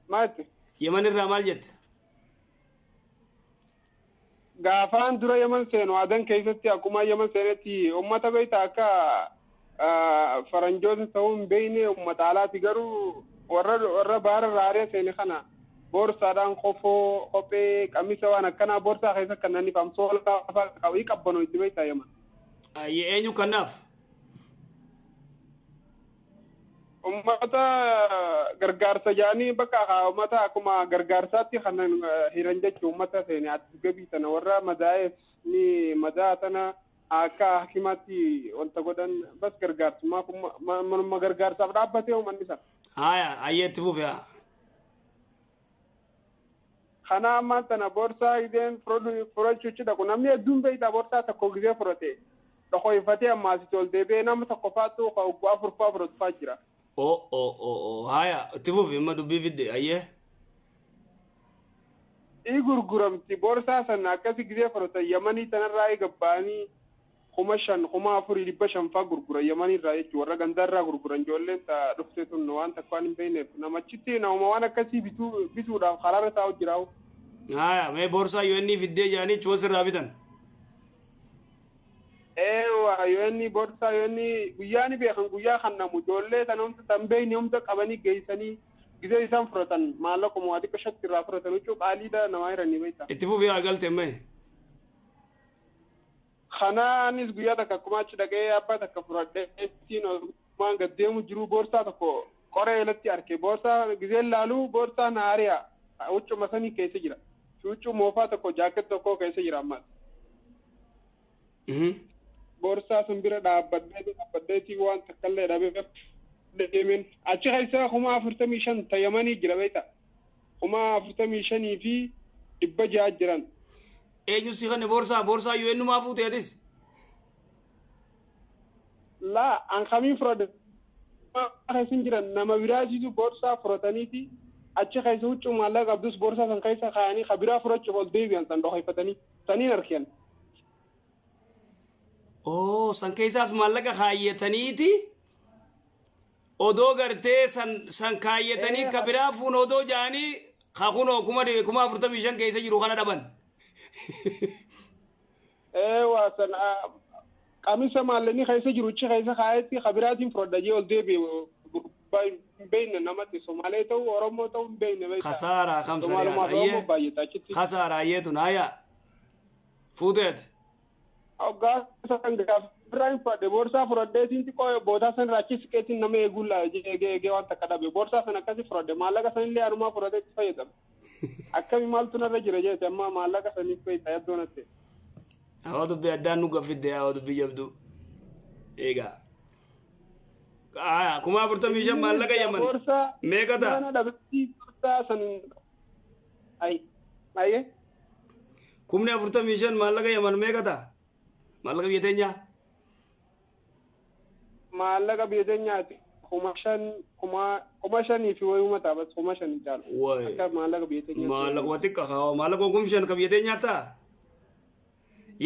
Maal jette? Yemen irraa maal jette? Gaafaan dura Yemen seenu Adan keessatti akkuma Yemen seenetti ummata beekta akka faranjoota ta'uu hin beekne ummata alaati garuu warra warra baara raaree seene kana boorsaadhaan kofoo kophee qamisa waan akkanaa boorsaa keessa kannaniif amsoolaa fa'aa qabu qabbanoo itti beektaa Yemen. Ayyee eenyu kannaaf? Ummata gargaarsa jedhanii bakka ummata akkuma gargaarsaatti kan hiran jechuun ummata seene ati gabii tana warra madaa'eef ni madaa tana akka hakimaatti wanta godhan bas gargaarsumaaf manuma gargaarsaaf dhaabbatee uummanni sana. Haya ayyee itti fufi haa. Kana ammaan tana boorsaa gizeen fudhachuuchi dhaqu namni hedduun beektaa boorsaa tokko gizee fudhate dhokoyfatee ammaa asitti ol deebi'ee nama tokko faatu oggaa afurfaa fudhatu faa jira. O o o o haya itti fufi amma dubbii fidde ayyee. I gurguramti boorsaa sana akkasi gizee fudhatan Yamanii tanarraa gabba'anii 5,000 4,500 faa gurguran Yamanii irraa jechuudha warra gandaarraa gurguran ijoolleen ta dhufte tun waan takka waan hin beekneef namachitti namuma waan akkasii bituu bituudhaaf karaarra taa'u jiraa'u. Haya mee boorsaa UN fiddee jedhanii achuma sirraa bitan. Eewa UN boorsaa UN guyyaa ni beekan guyyaa kan namu ijoollee tan humna tan beekne humna qabanii geessanii gizee isaan fudhatan maallaquma waa xiqqoo shatti irraa fudhatan huccuu qaaliidha namaa hiranii beektaa. Itti fufii haa galte mee. Kanaanis guyyaa takka akkuma achi dhaqee abbaa takka fudhadhee ittiin ogumaan gad deemu jiru boorsaa tokko qoree irratti arke. Boorsaa gizeen laalu boorsaa naariya huccuma sanii keessa jira. Huccuu moofaa tokko jaakket tokko keessa jira ammas. Boorsaa sun bira dhaabbadhee dhaabbadheetii waan takkallee dhabee deemeen achi keessa 45,000 ta Yamanii jira beektaa. 45,600 jiran. Eenyu si kanne boorsaa boorsaa yoo eenyumaa fuute atis? Laa an kamiin fudhadhe keessa hin jiran nama biraatiitu boorsaa fudhataniiti achi keessa huccuu maallaqa qabdus boorsaa san keessa kaayanii ka biraa fudhachuuf ol deebi'an san dhokeeffatanii saniin arkiyan. Oo san keessaas maallaqa kaayyataniiti odoo gartee san san kaayyatanii ka biraa fuun odoo ja'anii ka kunoo 45,000 keessa jiru kana dhaban. Waa san qamisa maallaqni keessa jiru achi keessa kaayetti ka biraatiin fudhadha jee ol deebi'e gurbaa hin beekne namatti Somaalee ta'uu Oromoo ta'uu hin beekne beektaa. Kasaaraa kam Somaalumaa sariyaan fi Oromoo ayyee baay'ata achitti. kasaaraa ayyee tun hayaa fuutee ati. Hoggaa san gaafirraa hin fudhadhe boorsaa fudhadheetiin xiqqoo bootaa san irraa achi siqeetiin nama eeguun laa eegee eegee waan takka dhabe boorsaa san akkasi fudhadhe maallaqa sanillee anumaa fudhatee itti fayyadame. Akkami maaltu narra jira jeete amma maallaqa saniif beekta yaddoo natti. Hawa dubbii addaan nu gaffidde hawa dubbii jabduu. Eegaa. Aya 45,000 maallaqa Yaman. Boorsaa Meeqa ta'a? mana dhabetti boorsaa san ay ayyee 45,000 maallaqa Yaman meeqa ta'a? Maallaqa biyya teenyaa? Maallaqa biyya teenyaati 5,000 5,000 fi wayuma ta'a bas 5,000 hin caalu. Wayi. Akka maallaqa biyya teenyaatti. Maallaquma xiqqa kaa maallaqa 5,000 ka biyya teenyaa ta'a?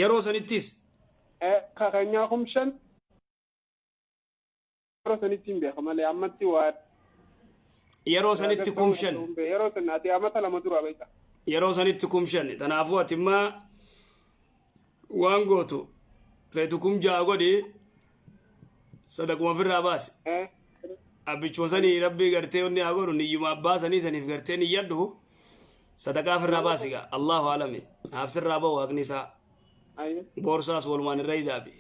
Yeroo sanittis. Ka keenyaa 5,000 yeroo sanitti hin beeka malee ammatti waa Yeroo sanitti 5,000. Yeroo san ati amata 2 dura beekta. Yeroo sanitti 5,000. Kanaafuu ati immaa waan gootu feetu 6,000 godhi sadaquma ofirraa baasi. Abbichuma sanii rabbii gartee onni haa godhu niyyuma abbaa sanii saniif gartee niyyadhu sadaqaa ofirraa baasi gaa Allahu alami haaf sirraa bahu haqni isaa boorsaas walumaan irra hidaabi.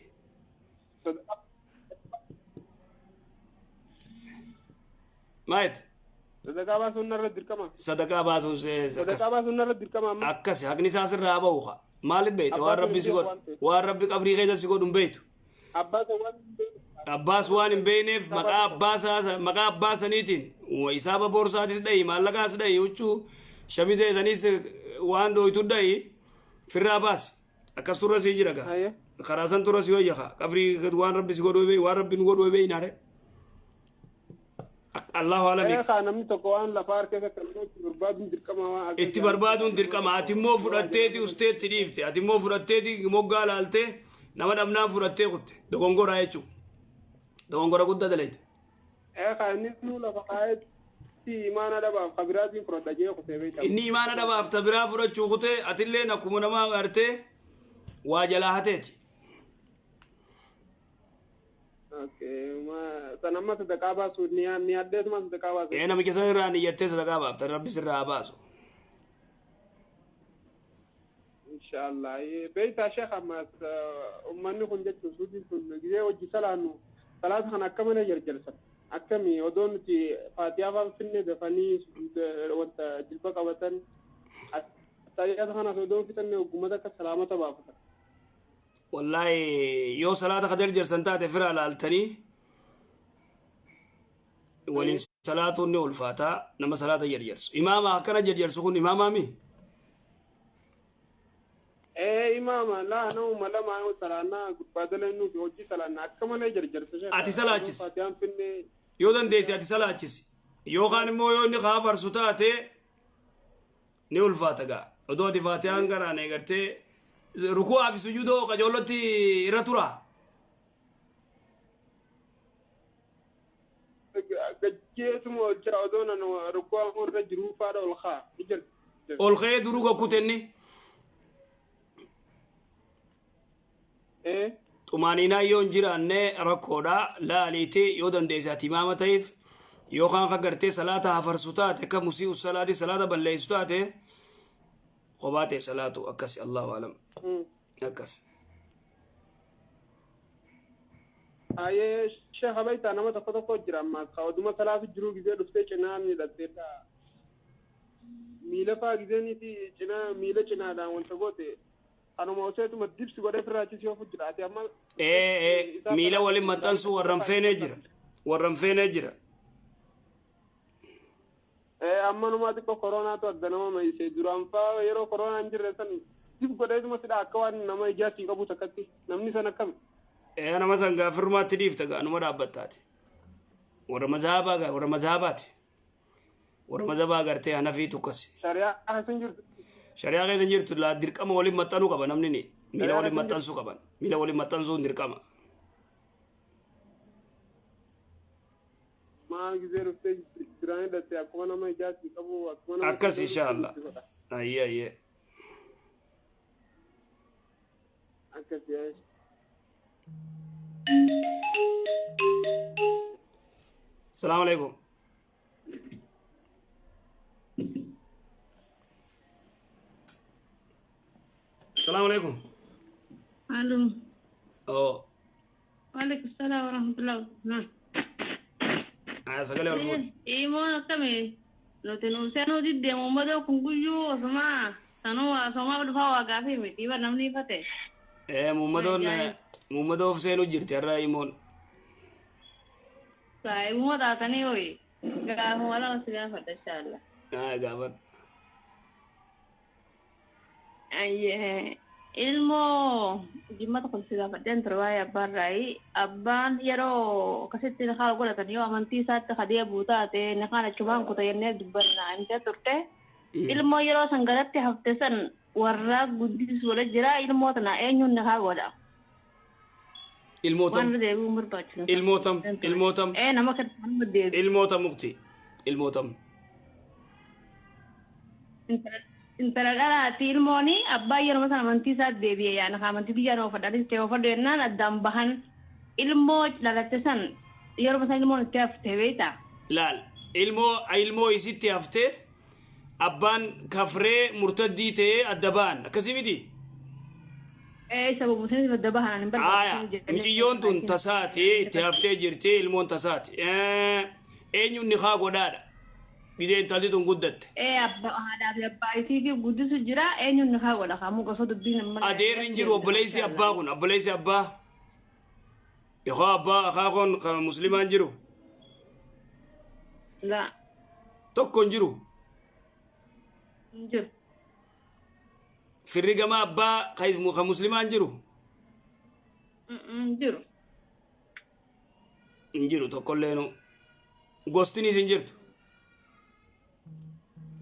Maayit Sadaqaa baasuun narra dirqama. Sadaqaa baasuun Sadaqaa baasuun narra dirqama amma. Akkas haqni isaa sirraa haa bahu kaa. Maaliif beekta waan Abbaa rabbi si sun godhu waan ta'eef. waan rabbi qabrii keessa si godhu hin beektu. Abbaa san waan hin beekneef. Abbaas waan hin beekneef maqaa abbaa isaa maqaa abbaa saniitiin isaaba boorsaatis dhahi maallaqaas dhahi huccuu shamizee saniis waan dhooytu dhahi firraa baasi. Akkas turra sii jira gaa. Haye. Karaa san turra si wayya kaa. Qabrii waan rabbi si godhu beeyi waan rabbi nu godhu beeyi naare. Allahu alami. Ee kaa namni tokko waan lafaa harka isa kan itti barbaaduun dirqama waan akka Itti barbaaduun dirqama. Ati immoo fudhatteeti usteetti dhiifte. Ati immoo fudhatteeti moggaa laaltee nama dhabnaan fudhattee kutte. Dogongoraa jechuudha. Dogongora guddaa dalagde. Ee kaa inni nuu lafa kaa'ee Imaana dhabaaf kabiraatiin fudhadha jee kutee beekama. Inni imaana dhabaaf ta biraa fudhachuu kutee, atilleen akkuma namaa gartee waa jalaa hateeti. San amma sadaqaa baasuu ni addeetuma sadaqaa baasuu. Ee, namicha san irraa niyyattee sadaqaa baafta, Rabbi sirraa haa baasu. Inshallah. Beektaa sheekh, ammas uummanni kun jechuun suutiin kun gizee hojii salaannu salaata kana akka malee jarjarsan. Akkami odoo nuti faatiyaa fa'aa finne dafanii wanta jilba qabatan, tajaajila kanas odoo fixanne oggumata akka salaamata baafatan. Wallaahi, yoo salaata ka jarjarsan taate fira laaltanii waliin salaatuun ni ulfaataa nama salaata jarjarsu. Imaama akkana jarjarsu kun imaamaami? Ee, imaama laa, nama lama salaannaa gubbaa dalagnu fi hojii salaannaa akka malee jarjarsa. Ati salaachisi. Faatiyaan finne. Yoo dandeesse ati salaachisi. Yookaan immoo yoo inni kaa farsu taate ni ulfaata gaa. Odoo ati faatiyaan garaan eegartee ruku'aa fi sujuudoo qajoollotti irra tura. Gajjeetuma ol jira, odoo nan ruku'aa irra jiruu faadha ol kaa ni jira. Ol ka'ee duruu gakkute inni. Ee. Xumaaniinaa yoo hin jiraanne rakkoodha. Laaliiti, yoo dandeesse ati imaama ta'eef, yookaan ka gartee salaata hafarsu taate, akka musii'u salaati salaata balleessu taate, kophaa ta'e salaatu akkas. Allahu alam, akkas. Ayee sheekha, beektaa nama tokko tokko jira ammaas ka oduma salaatu jiruu gizee dhuftee cinaa miidhagdeedha. Miila faa gizeeniiti cinaa miila cinaadhaan wanta goote kanuma oseetuma dibsi godhee firraa achi si ofu jira. Ati amma Ee, miila waliin maxxansuu warran feenee jira. Warran feenee jira. Ee, ammanumaa xiqqoo koronaatu adda nama maayisee. Duraan faa yeroo koronaa hin jirre san dib godheetuma sidha akka waan nama ijaa sii qabu takkatti. Namni san akkami? Ee, nama san gaafirmaatti dhiifta gaa, numa dhaabbattaati. Warra mazhabaa gaa, warra mazhabaati. Warra mazhabaa gartee Hanafiitu akkas. Shari'aa keessa hin jirtu. Shari'aa keessa hin jirtu. Laa, dirqama waliin maxxanuu qaba namni ni. Miila waliin maxxansuu qaban. Miila waliin maxxansuun dirqama. Maal gizee dhuftee jiraan hidhatte akkuma nama ijaa sii qabu akkuma nama Akkas, inshallah. Ayyee, ayyee. Akkas yaa. Salaamu alaikum. Salaamu alaikum. Alo. Oh, Waalaikum salaam warahmatullahi wabarakatuh. Aya, sagalee ol fuudhi. Imoon akkami? Nuti nu seenuu diddeemu uummatoo kun guyyuu osuma sanuu osuma dhufaa waa gaafii miti bar namni ifate. Eh, muummadoon muummadoo of seenuu jirti har'a imoon. Saayibuma taatanii hoyi. Gaafuma lama si gaafadha, inshallah. Aya, gaafadhu. Ayyee, ilmoo jimmata kun si gaafadheen ture waa'ee abbaarraayi. Abbaan yeroo akkasitti haala godhatan yoo amantii isaatti kadeebuu taate ni kaan achumaan kuta jennee dubbanna himtee turte. Ilmoo yeroo san galatti hafte san warraa guddisuudha jira, ilmoo tana eenyuun ni haa godha? Ilmootam. Waan deebi'uun barbaachisu. Ilmootam. Ilmootam. Ee, nama kan nama deebi'u. Ilmootam mukti. Ilmootam. Intala dhalaati ilmooni. Abbaa yeroo sana amantii isaatti deebi'e, yaana amantii biyya nama fadhanis ta'e ofadhu jennaan addaan bahan, ilmoo dhalatte san yeroo sana ilmoon itti hafte beektaa? Laal, ilmoo isitti haftee abbaan kafree murtaddii ta'ee adda ba'an, akkasii miti? Ee, sababuma saniif adda bahan hin Aya, barbaachisu. miciyyoon tun tasaati itti haftee jirti, ilmoon tasaati. Eenyuun ni haa godhaadha? Gidee intalli tun guddatte. Ee, abbaa haadhaa fi abbaa isiitiif guddisu jira, eenyuun ni haa godha kaamuu osoo dubbiin amma. Adeerri hin jiru, obboleessi abbaa kun, obboleessi abbaa. Yookaan abbaa akaakoon kan muslimaan jiru. Laa. Tokko hin jiru. Hin jiru. Firri gama abbaa kan muslimaan jiru. Hin jiru. Hin jiru tokkolleenu. Gostinis hin jirtu.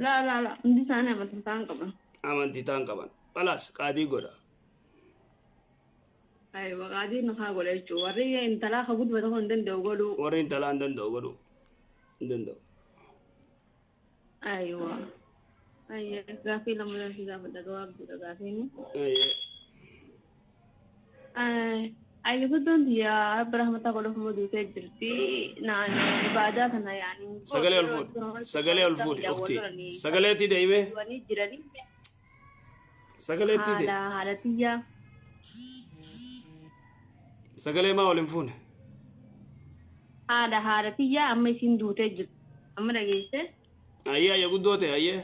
Laa, laa, laa, hundi isaanii amantii isaan qaban. Amantii ta'an qaban. Balaas qaadii godha. Aywa, qaadiin ni haa godha jechuudha. Warri intalaa ka guddifatu hin danda'u godhuu. Warri intalaa hin danda'u godhuu. Hin danda'u. Aywa. Ayya gaafii lama si gaafadha gabaabduudha gaafiin. Ayya guddoon biyya Rabbi rahmata godhuuf duutee jirti. Naan ibaadaa kana yaani. Sagalee ol fuudhi. Sagalee ol fuudhi ukhti. Sagaleetti deemee. Sagaleetti deeme. Haala haala tiyyaa. Sagalee maa ol hin fuune? Haadha haadha tiyyaa amma isiin duutee jirti. Amma dhageesse. Ayyee ayya guddoo ta'e ayyee.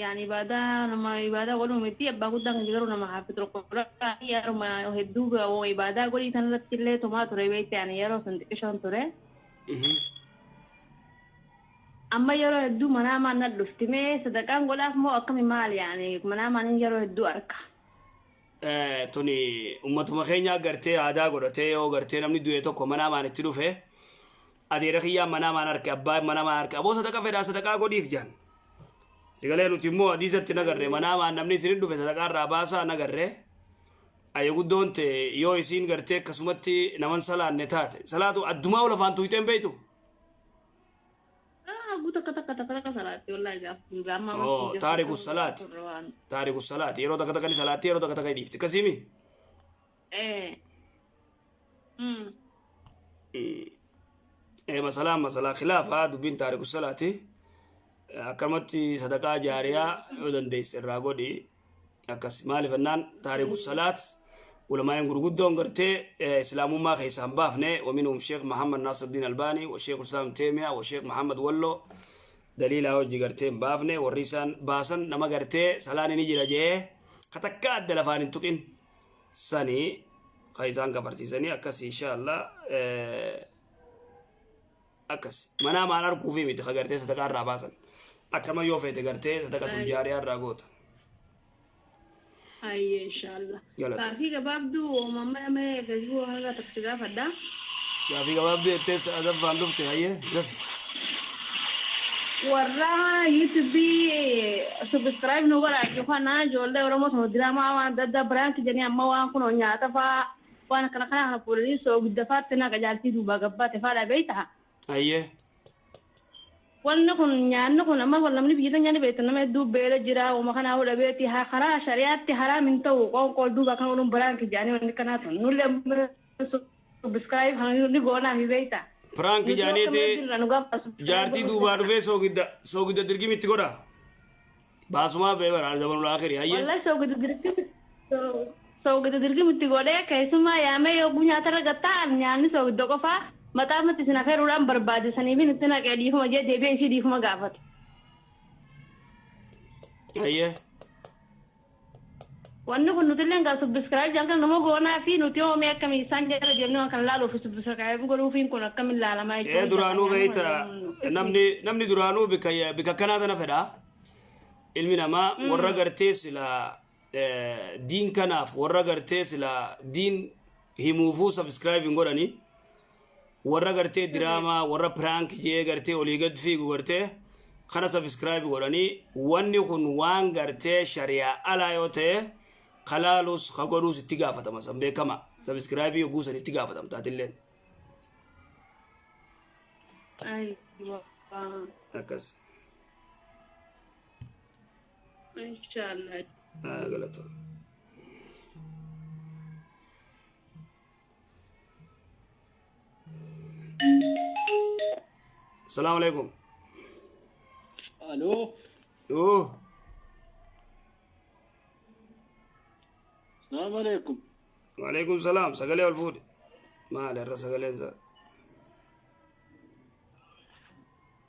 Yani ibaadaa nama ibaadaa godhuu miti abbaa guddaa kan jiru nama haafidul quraan yeroo hedduu ibaadaa godhii sanarratti illee tumaa ture beekte ani yeroo san xiqqishoon ture. Amma yeroo hedduu manaamaan na dhufti mee sadaqaan godhaaf moo akkami maal yaani manaamaan yeroo hedduu arka. Tuni ummatuma keenya gartee aadaa godhatee yoo gartee namni du'e tokko manaamaan itti dhufe adeera kiyyaan manaamaan arke abbaan manaamaan arke aboo sadaqa fedhaa sadaqaa godhiif jaan. Sigalee nuti immoo hadiisatti nagarre manaamaan namni isin dhufe sadaqaa irraa baasaa nagarre ayya guddoon ta'e yoo isiin gartee akkasumatti naman salaanne taate salaatu addumaa ol afaan tuuxeen beektu. Taariku salaati. Taariku salaati yeroo takka takka ni salaatti yeroo takka takka ni dhiifti akkasiimi. Masalaa masalaa khilaafaa dubbiin taariku salaati. Akkamatti sadaqaa jaariyaa yoo dandeesse irraa godhi akkas maaliif jennaan taariku salaat ulamaa'in gurguddoon gartee islaamummaa keessaa hin baafne waminhum sheekh Muhammad Nasiruddin Albaanii wa sheekh Islaam Teemiyaa wa sheekh Muhammad Wallo daliilaa hojii gartee hin baafne warri isaan baasan nama gartee salaan ni jira jee katakka adda lafaan hin tuqin sanii ka isaan kafarsiisanii akkas insha Allah akkas manaa maan arguufi miti ka gartee sadaqaa irraa baasan akkama yoo feete gartee sadaqatul jaariyaa irraa goota. Ayyee inshallah. Gaafii gabaabduu mamma mee feesbuuk hanga tokko gaafadha. Gaafii gabaabduu jettee sadaffaan dhufte hayyee gafi. Warra yuutuubii subscribe nu godhaa kana ijoollee Oromoo sana diraamaa waan adda addaa prank jedhanii amma waan kun nyaata fa'aa waan akkana kana kana fuudhanii soogidda fa'aatti naqa jaartii duubaa gabbaate fa'aadha beektaa. Ayyee. Wanni kun nyaanni kun amma namni biyya nyaanni beektu nama hedduu beela jira uuma kanaa hodha beekti karaa shari'aatti haraam hin ta'u qoonqoo duuba kan ooluun prank jedhanii wanni kanaa tun nullee subscribe ni goonaa fi beektaa. Prank jedhaniiti jaartii duubaa dhufee soogidda soogidda dirgimitti godha. Baasumaa bee bara zamanul akhiri hayyee. Wallahi soogidda dirgimitti godhee keessumaa yaamee yoo nyaata irra gattaa nyaanni soogidda qofaa maxaafatti isin afeeruudhaan barbaachisanii fi nutti naqee dhiifama jee deebi'ee ishii dhiifama gaafatu. Ayyee. Wanni kun nuti illee subscribe jaan kan nama goonaa fi nuti hoomee akkamii isaan jala deemnee waan kana laaluuf subscribe godhuufiin kun akkamiin laalamaa jechuudha. Duraanuu beekta namni duraanuu bika bika kanaa tana fedha. Ilmi namaa warra gartee sila diin kanaaf warra gartee sila diin himuufuu subscribe hin godhanii. Warra gartee diraamaa warra prank jee gartee olii gad fiigu gartee kana subscribe godhanii wanni kun waan gartee shari'aa alaa yoo ta'e kalaalus ka godhuus itti gaafatama san beekama subscribe yogguu san itti gaafatamta atilleen. Akkas. Inshallah. Galatoom. السلام عليكم. الو. اوه. السلام عليكم. وعليكم السلام. sagalee ol fuudhi. Maal irra sagaleen isaa?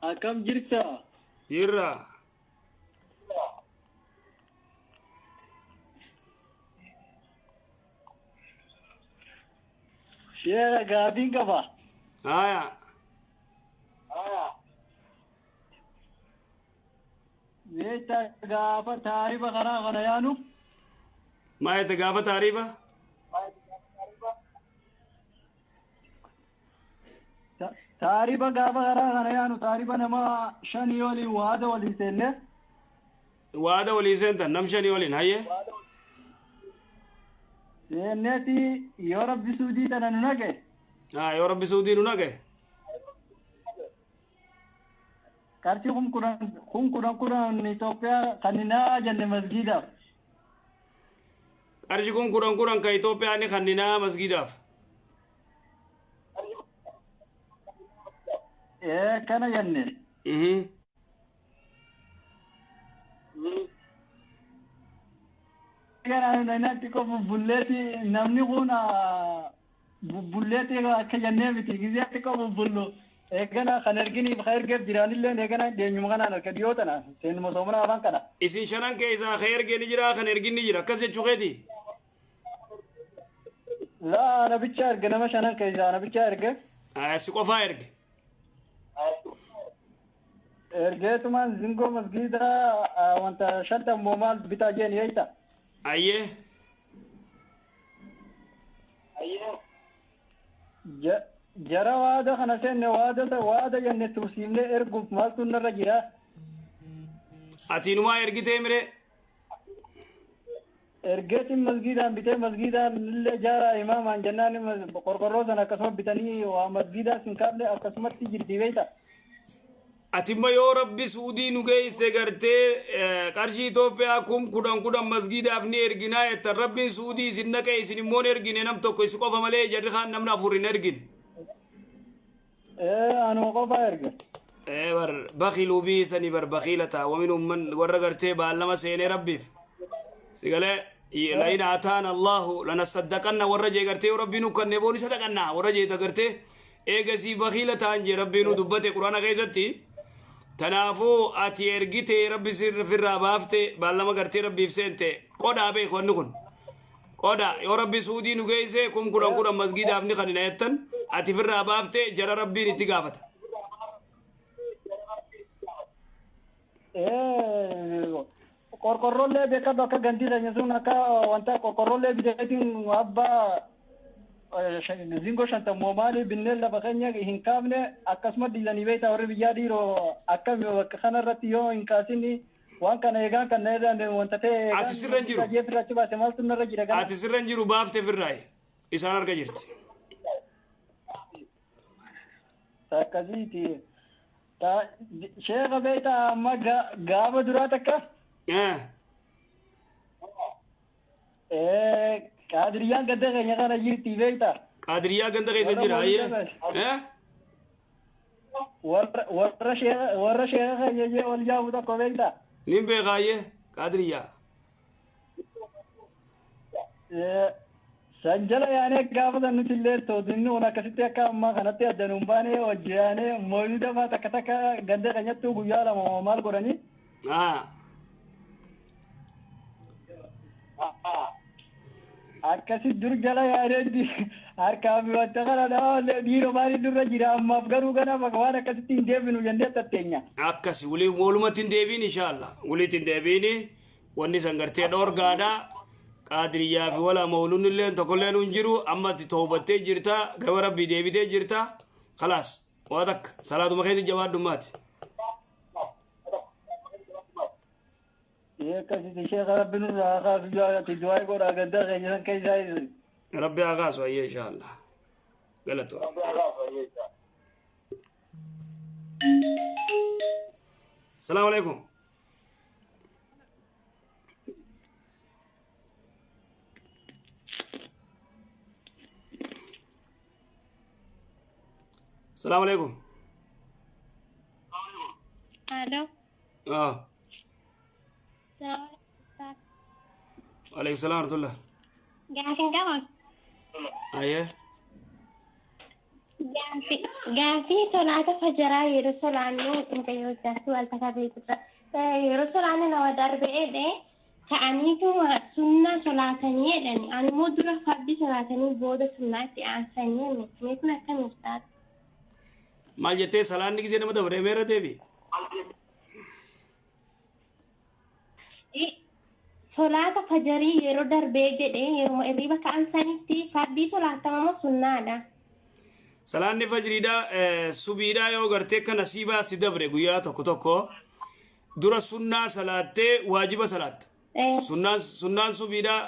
Akkam jirta? Jirra. Sheera gaafiin qaba. Haya. Meeshaa gaafa taarifa karaa kana yaanu. Maa jette gaafa taarifa? Taarifa gaafa karaa kana yaanu taarifa nama shanii waliin waada waliin seenne. Waada walii seentan nam shanii waliin hayyee? Seenneeti yoo rabbi suudii tana nu naqe. Haa yoo rabbi suudii nu naqe. Qarshii 10,000 10,000 10 Itoophiyaa kanninaa jenne masgiidaaf. Qarshii 10,000 10,000 ka Itoophiyaa ni kanninaa masgiidaaf. Ee kana jenne. Kana natti ko bubbulleeti namni kun bubbulleeti akka jennee miti gizee xiqqoo bubbullu eegana kan erginiif kan ergeef jiraanillee eegana dhiyeenyuma kanaan harka dhiyoo tana seenuma soomana afaan kana. Isin shanan keessaa ka ergee ni jira kan ergin ni jira akkas jechuu keeti. Laa nabicha erge nama shanan keessaa nabicha erge. Si qofaa erge. Ergeetumaan zingoo masgiidaa wanta shantan maal bitaa jeen yeeyta. Ayyee. Jara waada kana seenne waada waada jenne tursiifnee erguuf maaltu narra jira. Ati inumaa ergitee mire. Ergeetiin masgiidaan bitee masgiidaan illee jaaraa imaamaan jennaan qorqorroo sana akkasuma bitanii waa masgiidaa sin kaafne akkasumatti jirti beeyta. Ati immoo yoo rabbi Suudii nu geesse gartee qarshii Itoophiyaa 10,000 10,000 masgiidaaf ni erginaa jettan rabbiin Suudii isin naqe isin immoo hin ergine nam tokko isi qofa malee jarri kaan namni afur hin ergine. Ee anuma qofaa erge. Ee bar bakiluu bii sanii bar bakiila ta'a waminhum man warra gartee baallama seenee rabbiif. Sigalee la'in ataana Allahu lanasaddaqanna warra jee gartee yoo rabbii nu kanne booni sadaqanna warra jee gartee eegasii bakiila ta'an jee rabbii nu dubbate quraana keessatti. Tanaafuu ati ergitee rabbi sirraa baafte baallama gartee rabbiif seente qodhaa beeku wanni kun. Qoda yoo rabbi Suudii nu geesse 10,000 10,000 masgiidaaf ni kanina jettan ati firraa baafte jara rabbiin itti gaafata. Qorqorroollee beekadhu akka gandii keenya sun akka wanta qorqorroollee biteetiin abbaa zingoo shantammoo maali binneen lafa keenya hin kaafne akkasuma dhiisanii beektaa warri biyyaa dhiiroo akka bakka kanarratti yoo hin kaasin waan kana eegaan kan na irraan wanta ta'e Ati sirra hin jiru. Jeef irratti baase maaltu narra jira kana. Ati sirra hin jiru baafte firraayi. Isaan harka jirti. Akkasiiti. Sheekha beektaa amma gaafa duraa takka Qaadiriyyaan ganda keenya kana jirti beektaa. Qaadiriyaa ganda keessa jira ayyee. Warra sheekha warra sheekha keenya jee wal jaamu tokko beektaa. Nin beeka ayyee qaadiriyaa. San jala yaanee gaafa san nuti illee tootinni kun akkasitti akka ammaa kanatti adda nuun baanee hojii yaanee mooyida fa'aa takka takka ganda keenyatti guyyaa lama maal godhanii. Akkasi dur jala yaanee harkaa fi wanta kana dhaawallee dhiiroo maaliif durra jira ammaaf garuu ganaaf waan akkasitti hin deebinu jennee tatteenya. Akkasi walumatti hin deebiin inshaallah. Walitti hin deebiin wanni san gartee dhoorgaadha. Qaadiriyaa fi wala mawluun illee tokkollee hin jiru amma ati toobattee jirta gama rabbii deebitee jirta. Khalaas waa takka salaatuma keessa jabaadhummaati. Akkasitti sheekha rabbi nurraa haa kaasu ati du'aa godhaa gaddaa keenya san keessaa. Rabbi haa kaasu ayyee inshaallah. Galatoon. Salaamu alaikum. Salaamu alaikum. Alo. Ah. Alaikum salaam wa rahmatullah. Gaafin qaba. Ayyee. Gaafii solaata fajaraa yeroo solaannu mucayyoo jaartuu al takaa beekudha. Yeroo solaannu nama darbeedhe ka'aniitu sunnaa solaatanii jedhani. Ani immoo dura fardi solaatanii booda sunnaatti aansanii mee kun akkamiif taata? Maal jettee salaanni gisee nama dabaree meera deebi? Solaata fajarii yeroo darbee jedhee yeroo hirriba ka'an sanitti fardii solaatama moo sunnaadha? Salaanni fajriidhaa subiidhaa yoo gartee akka nasiibaa si dabre guyyaa tokko tokko dura sunnaa salaattee waajiba salaatta. Sunnaan subiidhaa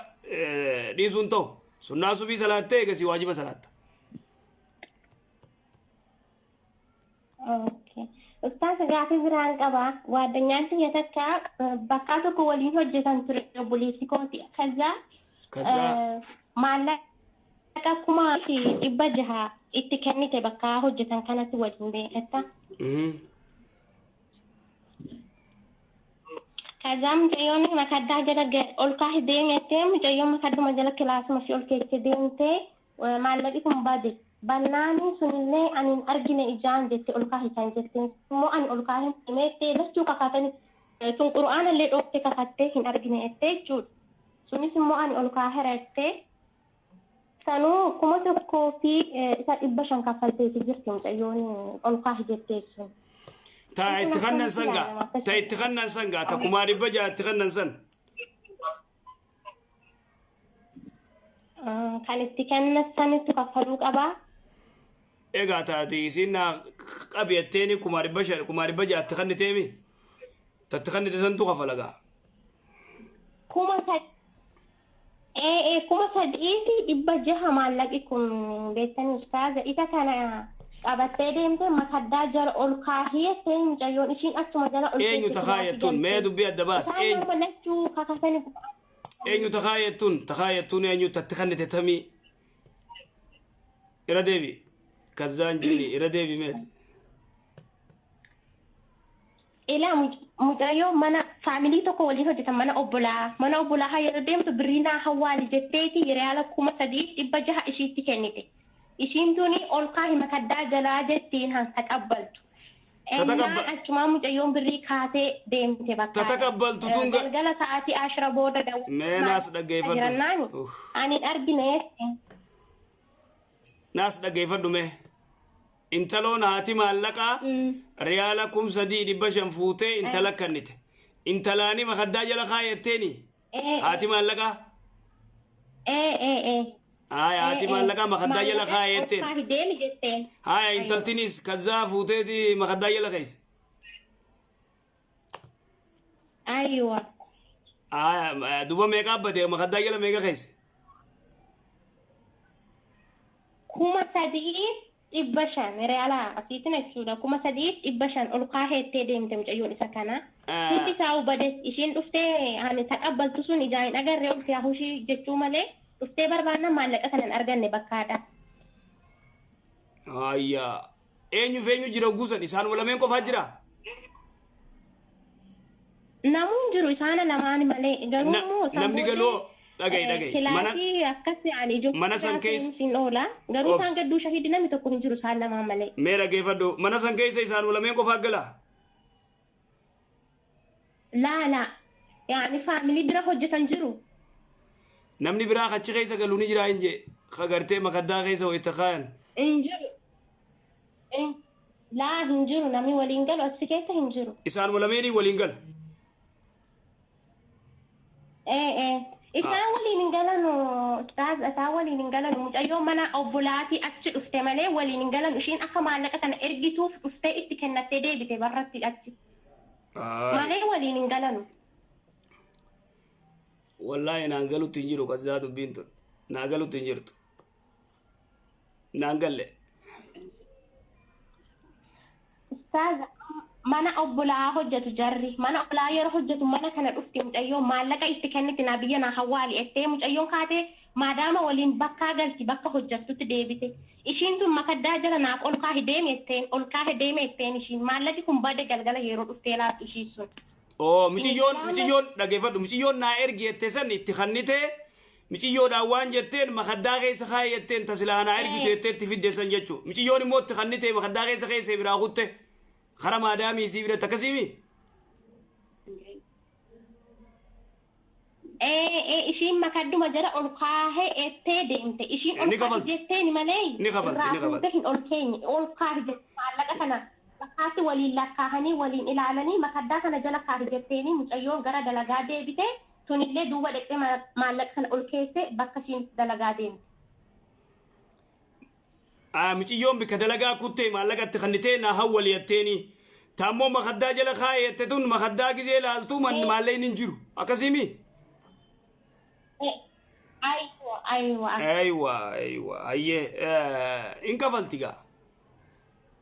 dhiisuun ta'u sunnaa subii salaattee eegasii waajiba salaatta. Okay. Ustaas, gaafii biraan qaba. Waaddanyaan tiyya takka bakka tokko waliin hojjetan ture, obboleessi kooti. Kaza Kaza maallaqa 6,600 itti kennite bakka hojjetan kanatti waliin beekatta. Kaza mucayyoon makaddaa jala ol kaahee deemettee, mucayyoon makadduma jala kilaasuma fi ol keessa deemtee maallaqi kun bade. Bannaani sunillee ani hin argine ijaan jette, ol kaahisan jette. Immoo ani ol kaahin himettee lachuu kakatanii sun qura'aana illee dhoofte kakattee hin argine jettee jechuudha. Sunis immoo ani ol kaahera jettee sanuu 1,500 kaffalteeti jirti mucayyoon ol kaahi jettee sun. Ta itti kannan sangaa, ta itti kannan sangaa, ta 600,000 itti kannan san. Kan itti kennan sanitti kaffaluu qabaa. Egaa taati isiin naa qabiyatteeni 500,000, 600,000 itti kanniteemi. Ta itti kannite santu kafala gaa. 3,600 maallaqi kun beektanii ustaaza, isa kana qabattee deemtee makaddaa jala ol kaahii jettee mucayyoon ishiin achuma jala ol Eenyu takaayettuun? Mee dubbii adda baas. Isaan Eenyu? nama lachuu kakatanii. Eenyu takaayettuun? Takaayettuun eenyu? Tatti kannite tamii? Irra deebi. Kazzaan jiini irra deebi meeti. Ilaa, mucayyoo mana faamilii tokko waliin hojjetan, mana obbolaa, mana obbolaa yeroo deemtu birrii naa hawwaali jetteeti riyaala 3,600 ishiitti kennite. Ishiin tuni ol kaahi makaddaa jalaa jettiin hansa qabbaltu. Ennaa achumaa mucayyoon birrii kaatee deemte bakka. Tataqabbaltu tun Galgala sa'aatii 10 booda Mee naas dhaggeeffadhu. Jirannaani Uff. ani hin argine jette. Naas dhaggeeffadhu mee. Intaloon haati maallaqaa riyaala 3,500 fuutee intala kennite. Intalaani makaddaa jala kaayetteeni. Haati maallaqaa. Ee ee ee. Haya, haati maallaqaa makaddaa jala kaayetteen. Ol kaahi deemi jetteen. Haya, intaltinis kazzaa fuuteeti makaddaa jala keessa. Aywa. Haya, duba meeqa abbate? Makaddaa jala meeqa keessa? 3,500 riyaala asiitin jechuudha. 3,500 ol kaaheettee deemte mucayyoon isa kana. Hundi isaa bade, ishiin dhuftee ani taqabbaltu sun ijaan hin agarre, ol kaahushii jechuu malee dhuftee barbaanna maallaqa kana hin arganne bakkaadha. Haya. Eenyu fi eenyu jira guusan? Isaan lameen qofaa jira? Namuun jiru, isaana lamaan malee, garuu immoo Namni galoo dhaga'i dhaga'i. Mana kilaasii akkas ani ijoollee mana san keessa hin oola, garuu Obs. isaan gadduu shahidi namni tokko hin jiru isaan lamaan malee. Mee dhaggeeffadhu, mana san keessa isaan lameen qofaa gala? Laa laa, yaani faamilii bira hojjetan jiru. Namni biraa achi keessa galu ni jira hin jee. Kagartee makaddaa keessa wayita kaayan. Hin jiru. Laa, hin jiru, namni waliin galu achi keessa hin jiru. Isaan lameenii waliin gala. Ee ee. Isaan waliin hin galanu, ustaaz, isaan waliin hin galanu. Mucayyoo mana obbolaatii achi dhufte malee waliin hin galanu. Ishiin akka maallaqa kana ergituuf dhuftee itti kennattee deebite barratti achi. Malee waliin hin galanu. Wallaahi naan galutti hin jiru kazzaa, dubbiin tun. Naa galutti hin jirtu. Naan galle. Ustaaz, mana obbolaa hojjetu jarri. Mana obbolaa yeroo hojjetu mana kana dhufte mucayyoon, maallaqa itti kennite, naa biyya naa hawwaali ettee mucayyoon kaatee maadaama waliin bakkaa galti bakka hojjettutti deebite. Ishiin tun makaddaa jala naaf ol kaahi deemi etteen, ol kaahi deemi etteen ishiin, maallaqi kun bade galgala yeroo dhuftee laattu ishii sun. Oo, miciyyoon, miciyyoon dhaggeeffadhu, miciyyoon naa ergi jette san itti kannitee miciyyoodhaan waan jetteen makaddaa keessa kaaye jetteen, tasilaa naa ergitu jettee itti fidde san jechuu. Miciyyoon immoo itti kannitee makaddaa keessa keessa biraa kutte kara maadaamii isii biratti, akkasiimi? Ee ee, ishiin makadduma jala ol kaahee ettee deemte. Ishiin ol Ni kaahi kafalti. jetteeni malee Ni kafalti, irraa ni kafalti. fuute hin ol keenye. Ol kaahi jette, maallaqa kana bakkaatti waliin lakkaahanii waliin ilaalanii makaddaa kana jala kaahi jetteeni mucayyoon gara dalagaa deebite, tunillee duuba dhaqxee maallaqa kana ol keesse bakka ishiin dalagaa deemte. Ah, miciyyoon bikka dalagaa kuttee maallaqa itti kannitee naa hawwali jetteeni. Taammoo makaddaa jala kaaye jette tun makaddaa gizee laaltuu maallaqni hin jiru. Akkasiimi? Aywa aywa. Aywa aywa, ayyee, in kafalti gaa.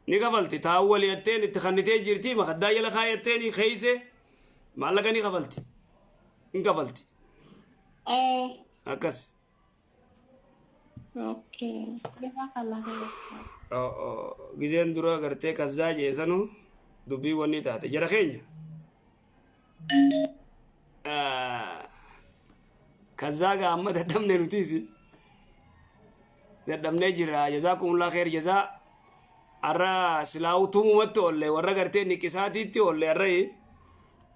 Ni kafalti. Taawwali jetteen itti kannitee jirti, makaddaa jala kaayatteen keeyse maallaqa ni kafalti. Hin kafalti. Akkas. Okay. Jazakallah khair. Gizeen dura gartee kazzaa jeesanu dubbii wanni taate jara keenya. Kazzaa gaa amma dadhabne nutiisi. Dadhabnee jirra. Jazaakumullah khair jazaa. Arra silaa tumumatti oolle, warra gartee niqisaatiitti oolle. Arrayi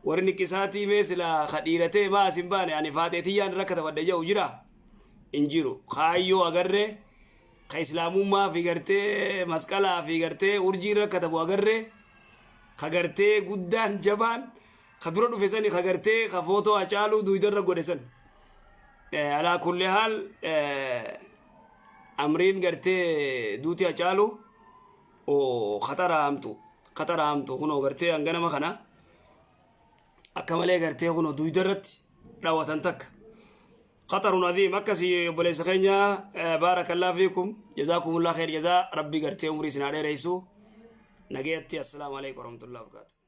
warri niqisaatii mee silaa kadhiiratee maa asin baane, ani faaxeetiyyaan irra katabadhe jedhu jira hin jiru. Kaayyoo agarree ka islaamummaa fi gartee masqalaa fi gartee urjii irra katabu agarree, ka gartee guddaan jabaan ka dura dhufe sani, ka gartee ka footoo Hacaaluu duudarra godhe san. Alaa kulli haal, amriin gartee duuti Hacaaluu khatara hamtu, khatara hamtu. Kunoo gartee hanganama kana akka malee gartee kunoo duudarratti dhawatan takka. خطر عظيم. Akkasii obboleessa keenya, بارك الله فيكم، جزاكم الله خير جزاء. Rabbi gartee umrii isin haa dheeressu. Nagayatti. السلام عليكم ورحمة الله وبركاته.